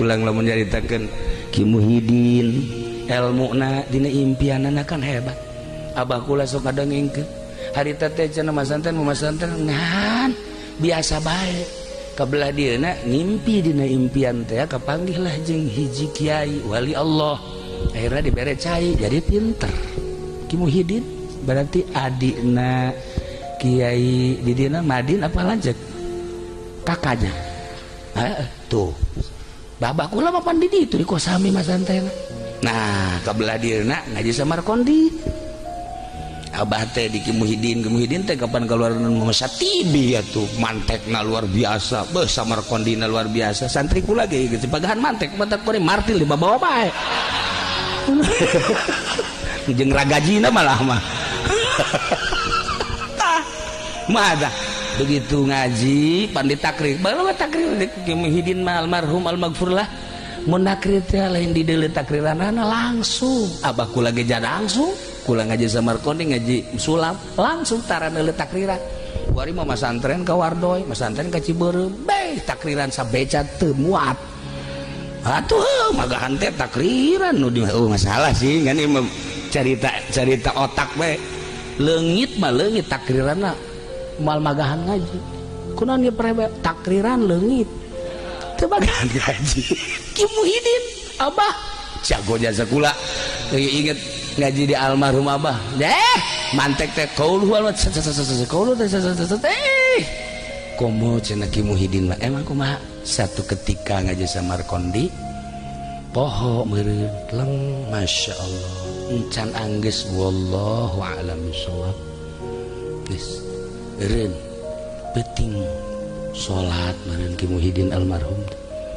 Ulang lamun nyaritakeun Ki Muhyiddin elmuna dina impianana kan hebat. Abah kula sok ngadongengkeun harita teh cenah masantren masantren ngan biasa bae. Kabelah dieuna ngimpi dina impian teh kapanggihlah jeung hiji kiai wali Allah. Akhirna dibere cai jadi pinter. Ki Muhyiddin berarti adikna Kiai di dina Madin apa lanjut kakaknya. Tuh babah kula mah pan di ditu di Kosami masantren. Nah kabelah dieuna ngaji Samarkondi. Abah teh di Ki Muhyiddin, Ki Muhyiddin teh kapan keluar Satibi atuh mantekna luar biasa, beuh Samarkondina luar biasa. Santri kula ge geus pagahan mantek, mantek kore martil dibawa bae. Jeung ragajina malah mah. Tah, mah begitu ngaji pan ditakrir, bae takrir Ki Muhyiddin mah almarhum almaghfurlah. Mun nakrir teh lain di deuleu takriranana langsung. Abah kula ge langsung kula ngaji Samarkondi ngaji sulam langsung tara neuleuh takriran. Kuari mah masantren ka Wardoy, masantren ka Cibeureum, bae takriran sabeca teu muat. Atuh magahan teh takriran nu di oh, masalah sih kan ieu carita carita otak bae. Leungit mah leungit takriranna moal magahan ngaji. Kunaon ieu prebe takriran leungit. Teu magahan ngaji. Ki Muhyiddin abah jago jasa kula. Inget ngaji di almarhum abah deh mantek teh kauluh almat kauluh teh komo cenah Ki Muhyiddin mah emang kumaha satu ketika ngaji Samarkondi poho meureun leng masya Allah encan anggeus wallahu a'lam bishawab geus eureun peuting salat meureun Ki Muhyiddin almarhum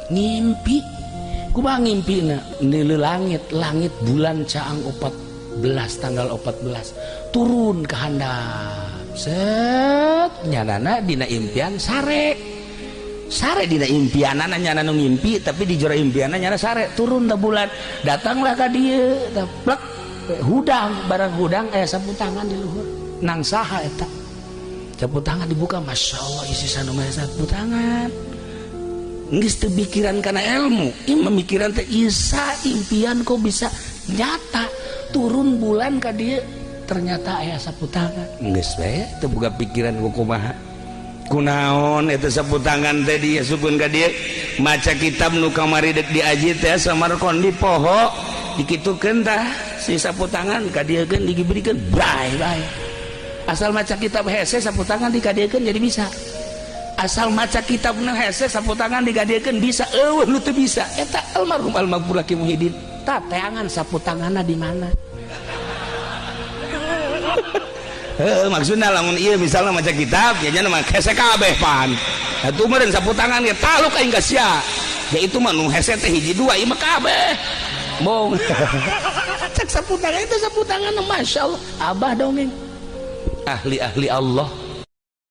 ngimpi kumaha ngimpina neuleuh langit langit bulan caang 14 tanggal 14 turun ke handap set nyanana dina impian sare sare dina impianana nyana nu ngimpi tapi di jero impianna nyana sare turun da bulan datanglah ka dieu plek hudang barang hudang aya sapu tangan di luhur nang saha eta sapu tangan dibuka masya Allah isi sanu sapu tangan geus teu pikiran kana ilmu ieu memikiran teh isa impian kok bisa nyata turun bulan ka dieu ternyata aya sapu tangan geus we teu boga pikiran ku kumaha kunaon eta sapu tangan teh diasupkeun ka dieu maca kitab nu kamari deuk diaji teh Samarkondi poho dikitukeun tah si sapu tangan ka dieukeun digibrikeun bae bae asal maca kitab hese sapu tangan dikadiekeun jadi bisa asal maca kitab nu hese sapu tangan digadiekeun bisa eueuh nu teu bisa eta almarhum almaghfur Ki Muhyiddin tah teangan sapu tanganna di mana heuh maksudna lamun ieu misalna maca kitab ya nya mah hese kabeh pan atuh meureun sapu tangan ge taluk aing ka sia ya itu mah nu hese teh hiji dua ieu mah kabeh mong cek sapu tangan itu sapu tangan masyaallah abah dongeng ahli-ahli Allah.